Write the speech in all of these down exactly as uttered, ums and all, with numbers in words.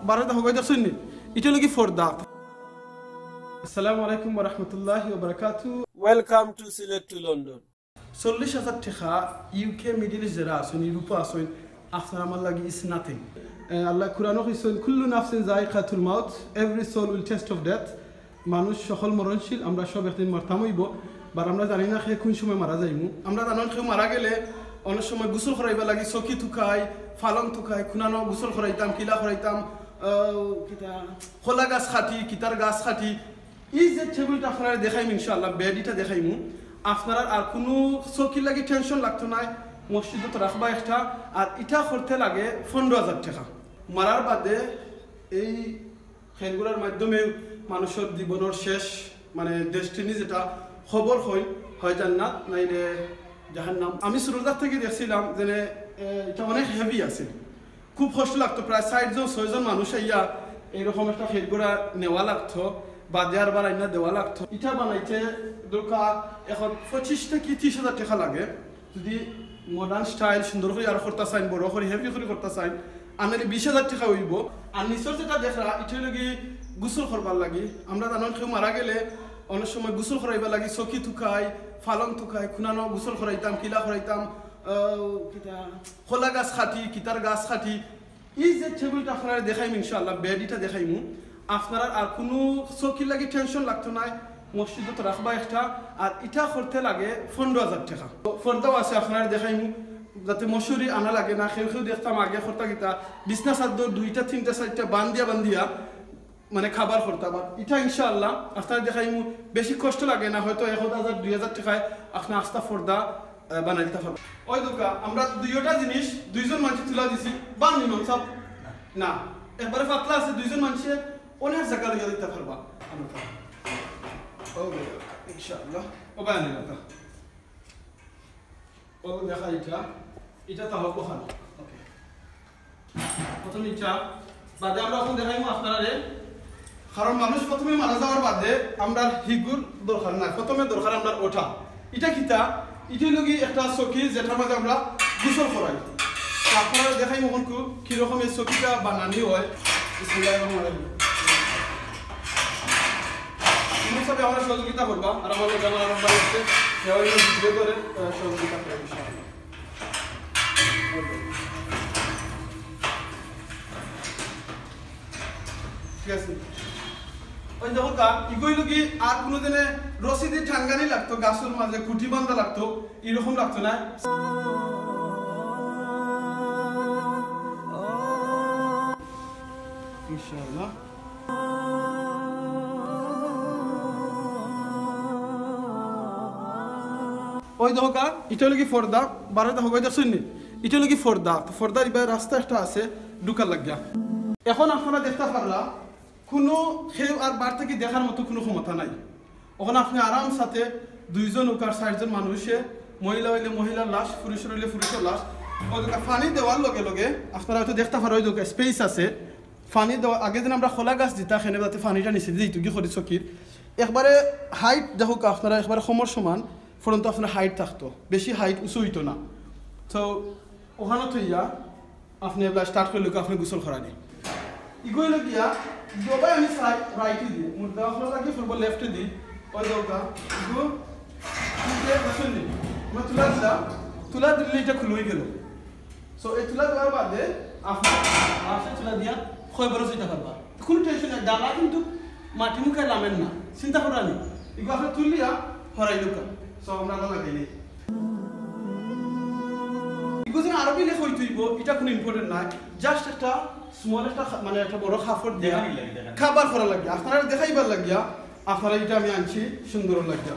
বারো দেখো, কই দেখছইন নি? ইটা অইলো গি পর্দা। আসসালামু আলাইকুম ওয়া রাহমাতুল্লাহি ওয়া বারাকাতুহু। Welcome to Sylhet to London. চল্লিশ হাজার টেকা ইউকে, মিডল ইস্ট যেরা আছইন, ইউরোপো আছইন, আপনার আমার লাগি is nothing. আল্লায় কুরআনো কইছইন, "কুল্লু নাফসিন যায়িকাতুল মাউত", every soul will taste of death. মানুষ সকল মরণশীল, আমরা সব একদিন মরতাম অইবো। But আমরা জানি না কে কুন সময় মারা যাইমু। আমরা জানইন কেউ মারা গেলে অনেক সময় গোসল করাইবার লাগি চকি তুকাই, ফালং তুকাই, কুনানো গোসল করাইতাম, কিলা করাইতাম, আহ, কিতা, কলা গাছ কাটি, কিতার গাছ কাটি। ই যে টেবিলটা আপনারারে দেখাইমু ইনশাআল্লাহ, বেড ইটা দেখাইমু, আপনারার আর কুনু চকির লাগি টেনশন লাগতো নায়। মসজিদো তো রাখবা একটা, আর ইটা করতে লাগে পনরো হাজার টেকা। মারার বাদে এই খেরগুড়ার মাধ্যমে মানুষর জীবনর শেষ, মানে, ডেস্টিনি যেটা, কবর অয়, হয় জান্নাত নাইলে জাহান্নাম। আমি ছোটজাত থাকি দেখছিলাম যে, এ, ইটা অনেক হেভি আছিল, খুব কষ্ট লাগতো। প্রায় চাইরজন ছয়জন মানুষ আইয়া এইরকম একটা খেরগুড়া নেওয়া লাগতো, বাদে আরবার আইনা দেওয়া লাগতো। ইটা বানাইতে দরকার এখন পঁচিশ থাকি ত্রিশ হাজার টেকা লাগে। যদি মডার্ন স্টাইল সুন্দর করি আর করতা চাইন, বড় করি, হেভি করি করতা চাইন, আনলে বিশ হাজার টেকা অইবো। আর নিচর যেটা দেখরা, ইটা অইলো গি গোসল করবার লাগি। আমরা জানইন কেউ মারা গেলে অনেক সময় গোসল করাইবার লাগি চকি তুকাই, ফালং তুকাই, কুনানো গোসল করাইতাম, কিলা করাইতাম, আহ, কিতা, কলা গাছ কাটি, কিতার গাছ কাটি। ই যে টেবিলটা আপনারারে দেখাইমু ইনশাআল্লাহ, বেড ইটা দেখাইমু, আপনারার আর কুনু চকির লাগি টেনশন লাগতো নায়। মসজিদো তো রাখবা একটা, আর ইটা করতে লাগে পনরো হাজার টেকা। তো পর্দাও আছে, আপনারারে দেখাইমু, যাতে মশারি আনা লাগে না। কেউ কেউ দেখতাম আগে করতা কিতা, বিছনা চাদর দুইটা, তিনটা, চাইরটা বান্ধিয়া বান্ধিয়া, মানে, খাবার করতা। But ইটা ইনশাআল্লাহ আপনারারে দেখাইমু। বেশি কষ্ট লাগে না, হয়তো এক হাজার, দুই হাজার টেকায় আপনার আস্তা পর্দা, আহ, বানাই দিতা পারবা। ওই দেখউক্কা, আমরা দুইওটা জিনিস দুইজন মানষে তুলা দিছি, বান ইমাম সাব? না, একবারে পাতলা আছে, দুইজন মানষে অনেক জাগা লইয়া দিতা পারবা। আমরা তো, ও ভাই, ইনশাআল্লাহ। ও ভাই, আনি রাখা। ও দেখা ইটা, ইটা তাহলে ওখানে। ওকে। প্রথমে ইটা, বাদে আমরা এখন দেখাইমু আপনারারে। কারণ মানুষ প্রথমে মারা যাওয়ার বাদে আমরার হিগুর দরকার নাই, প্রথমে দরকার আমরার ওটা। ইটা কিতা? ইটা অইলো গি একটা চকি, যেটার মাঝে আমরা গোসল করাই। তো আপনারারে দেখাইমু এখন কু-, কিরকম এই চকিটা বানানি হয়। বিসমিল্লাহির রহমানির রহিম। ইমাম সাব আমার সহযোগিতা করবা, আর আমার লগে আমার আরো ভাই আছে, সেও এই ভিডিও করে, আহ, সহযোগিতা করে ইনশাআল্লাহ। ঠিক আছে। ওই দেখউক্কা, ইগু অইলো গি আর কুনু দিনে রশি দি টাঙ্গানি লাগতো, গাছর মাঝে খুঁটি বান্ধা লাগতো, এরকম লাগতো না। ইনশাআল্লাহ। ওই দেখউক্কা, ইটা অইলো গি পর্দা, বারো দেখো, ওই দেখছইন নি? ইটা অইলো গি পর্দা। তো পর্দার ইবায় রাস্তা একটা আছে, ঢুকার লাগিয়া। এখন আপনারা দেখতা পাররা, কুনু কেউ আর বার থাকি দেখার মতো কুনু ক্ষমতা নাই। এখন আপনে আরাম সাথে দুইজন অউক আর চাইরজন মানুষে, মহিলা অইলে মহিলার লাশ, পুরুষ অইলে পুরুষর লাশ, ওই দেখউক্কা পানি দেওয়ার লগে লগে আপনারা হয়তো দেখতা পাররা, ওই দেখউক্কা স্পেস আছে, পানি দেওয়া, আগে যেন আমরা কলা গাছ দিতা, কেনে যাতে পানিটা নিচে দিত, কি করি চকির। একবারে হাইট দেখউক্কা আপনারা, একবারে কোমর সমান পর্যন্ত আপনার হাইট থাকতো, বেশি হাইট উঁচু অইতো না। তো ওখানো থইয়া আপনে এবার স্টার্ট করলে আপনে গোসল করানি। ইগু অইলো গিয়া, ইগু ভাই আমি সাই-, রাইটে দি, মুর্দা আপনার লাগি ফুটবল লেফটে দি, ওই দেখউক্কা, ইগু, ইগু দেখছইন নি? আমরা তুলা দিলাম, তুলা দিলে ইটা খুলে গেল। So, এই তুলা দেওয়ার বাদে আপনি পাশে তুলা দিয়া কয় বরস অইতা পারবা। কুনু টেনশন নাই, ডালা কিন্তু মাটি মুখায় লামের না, চিন্তা করা নেই। এগুলো আপনি তুলিয়া হরাই লুকা। So, আমরা আবার লাগাই নেই। এগুলো যেন আরবি লেখা অইতে অইবো, ইটা কুনু ইম্পর্টেন্ট নায়। Just একটা small একটা খা-, মানে একটা বড় কাপড় দিয়া দেখানি লাগে, দেখানি। Cover করা লাগে। আপনারা দেখাইবার লাগিয়া, আপনারা ইটা আমি আনছি সুন্দর লাগিয়া।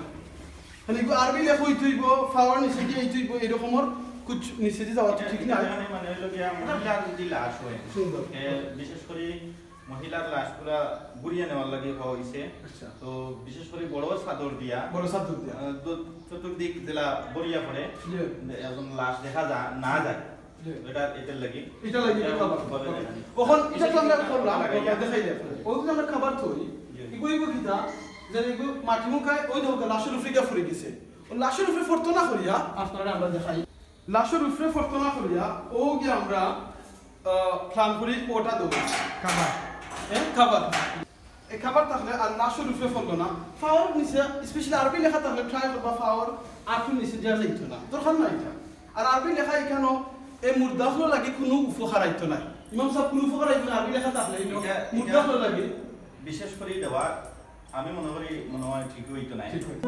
মানে, এগুলো আরবি লেখা অইতে অইবো, পাওয়ার নিচে দিয়া অইতে অইবো, এরকমর কুছ নিচে দিয়া যাওয়া তো ঠিক না। এখানে মানে হইলো গিয়া মহিলার যদি লাশ হয়, সুন্দর। এ, বিশেষ করে মহিলার লাশগুলা ঘুরিয়ে নেওয়ার লাগি হওয়া হইছে। আচ্ছা। তো বিশেষ করে বড় চাদর দিয়া, বড় চাদর দিয়া। আহ, দ-, চতুর্দিক যেলা বরিয়া পড়ে, জি। একজন লাশ দেখা যা-, না যায়। জি। এটা, এটার লাগি। এটা লাগি, এটা এটা cover। ভাবে ওকে। দেখা যায়। ওখান, এটা তো আমরা করলাম, লাগাইয়া। আমরা দেখাই দিই আপনাদের। ওই যে আমরা cover থই, জি। এগুলো, এগুলো কিতা? যে এগুলো মাটি মুখায় ওই দেখো লাশের উপরে গিয়া পড়ে গেছে। ও লাশের উপরে পড়তো না করিয়া, আপনারা আমরা দেখাই। লাশের উপরে পড়তো না করিয়া, ও গিয়া আমরা আহ, প্ল্যান করি ওটা দেবো। খাবার। হ্যাঁ, খাবার। এই খাবার থাকলে আর লাশর উপরে পড়লো না। ফাওর নিচে, specially আরবি লেখা থাকলে try করবা ফাওর আঁটুর নিচে দেওয়া যাইতো না, দরকার নাই এটা। আর আরবি লেখা এখানো এই মুর্দাগুলো লাগে কোনো উপকার আইতো না। ইমাম সাহেব, কোনো উপকার আইতো না আরবি লেখা থাকলে, এই এটা, এটা মুর্দাগুলো লাগে। বিশেষ করে দেওয়া, আমি মনে করি মনে হয় ঠিকই হইতো না। ঠিক হইতো।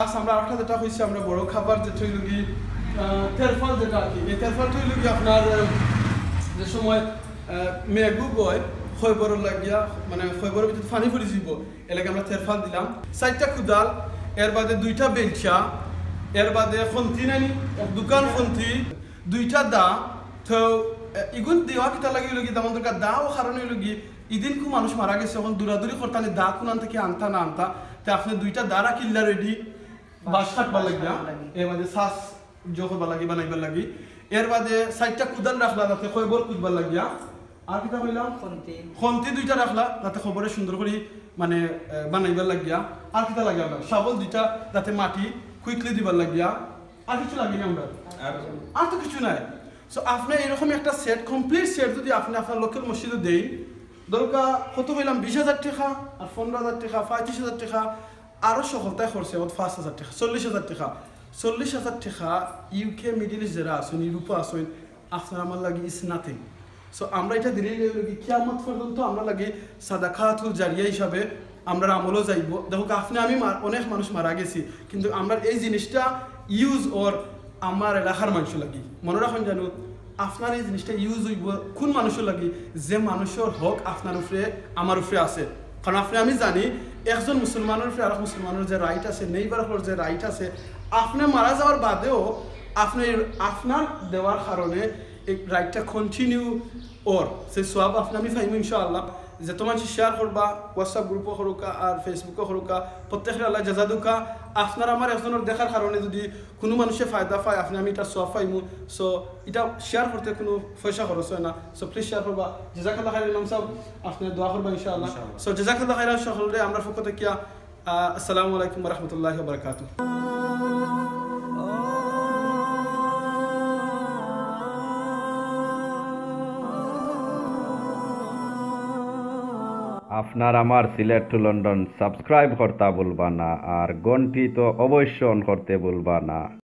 আচ্ছা, আমরা আরেকটা যেটা হইছে, আমরা বড় খাবার যেটা হইল কি, আহ, তেরফল যেটা আর কি, এই তেরফলটা হইল কি আপনার, আহ, যে সময়, আহ, মেঘু বয় খয়বরর লাগিয়া, মানে খয়বরর ভিতরে পানি পড়ি যাব, এর লাগি আমরা তেরফল দিলাম। চারটা কুদাল, এর বাদে দুইটা বেলচা, এর বাদে খন্তি নানি, এক দোকান খন্তি, দুইটা দা। তো, আহ, ইগুন দেওয়া কিতা লাগি হইল কি, তেমন দরকার দা ও কারণে হইল কি, ইদিন কু মানুষ মারা গেছে, এখন দৌড়াদৌড়ি করতানি দা কুনান থাকি আনতা না আনতা, তে আপনে দুইটা দা রাখিলা ready, বাঁশ কাটবার লাগিয়া, এর বাদে শ্বাস জো করবার লাগি, বানাইবার লাগি, এর বাদে চারটা কুদাল রাখলা যাতে খয়বর কুদবার লাগিয়া, আর কিতা কইলাম? খন্তি। খন্তি দুইটা রাখলা যাতে খয়বরে সুন্দর করি মানে, আহ, বানাইবার লাগিয়া, আর কিতা লাগে আপনার? শাবল দুইটা যাতে মাটি quickly দিবার লাগিয়া, আর কিছু লাগে না আমরা। আর আর তো কিছু নাই। So, আপনি এরকম একটা set, complete set যদি আপনি আপনার local মসজিদে দেন, দরকার কত কইলাম, বিশ হাজার টাকা, আর পনেরো হাজার টাকা, পঁয়ত্রিশ হাজার টাকা, আরো সকলতায় খরচ হয় পাঁচ হাজার টাকা, চল্লিশ হাজার টাকা। চল্লিশ হাজার টাকা UK, Middle East যারা আছেন, ইউরোপে আছেন, আপনার আমার লাগি is nothing। So, আমরা এটা দিলেই হইল কি, কিয়ামত পর্যন্ত আমরা লাগি সাদাকাতুল জারিয়া হিসাবে আমরা আমলও যাইব। দেখো, আপনি আমি মার-, অনেক মানুষ মারা গেছি, কিন্তু আমরা এই জিনিসটা use ওর আমার এলাকার মানুষ লাগি। মনে রাখুন জানো, আপনার এই জিনিসটা use হইব কোন মানুষের লাগি? যে মানুষের হক আপনার উপরে, আমার উপরে আছে। কারণ আপনি আমি জানি, একজন মুসলমানের উপরে আরেক মুসলমানের যে right আছে, neighbour হওয়ার যে right আছে, আপনি মারা যাওয়ার বাদেও আপনি, আপনার দেওয়ার কারণে এই rightটা continue ওর, সেই সওয়াব আপনি আমি পাইমু ইনশাআল্লাহ। যত মানুষ share করবা, WhatsApp groupও করুকা আর Facebookও করুকা, প্রত্যেকরে আল্লাহ জাযা দুকা। আপনার আমার একজনের দেখার কারণে যদি কোনো মানুষে ফায়দা পায়, আপনি আমি এটা সওয়াব পাইমু। So, এটা share করতে কোনো পয়সা খরচ হয় না। So, please share করবা। জাযাকাল্লাহ খাইরান ইমাম সাহেব, আপনি দোয়া করবা ইনশাআল্লাহ। ইনশাআল্লাহ। So, জাযাকাল্লাহ খাইরান সকলরে আমরা পক্ষ থেকে, আহ, আসসালামু আলাইকুম ওয়া রাহমাতুল্লাহি ওয়া বারাকাতুহু। আপনার আমার সিলেট to London subscribe করতা ভুলবা না, আর ঘন্টি তো অবশ্য on করতে ভুলবা না।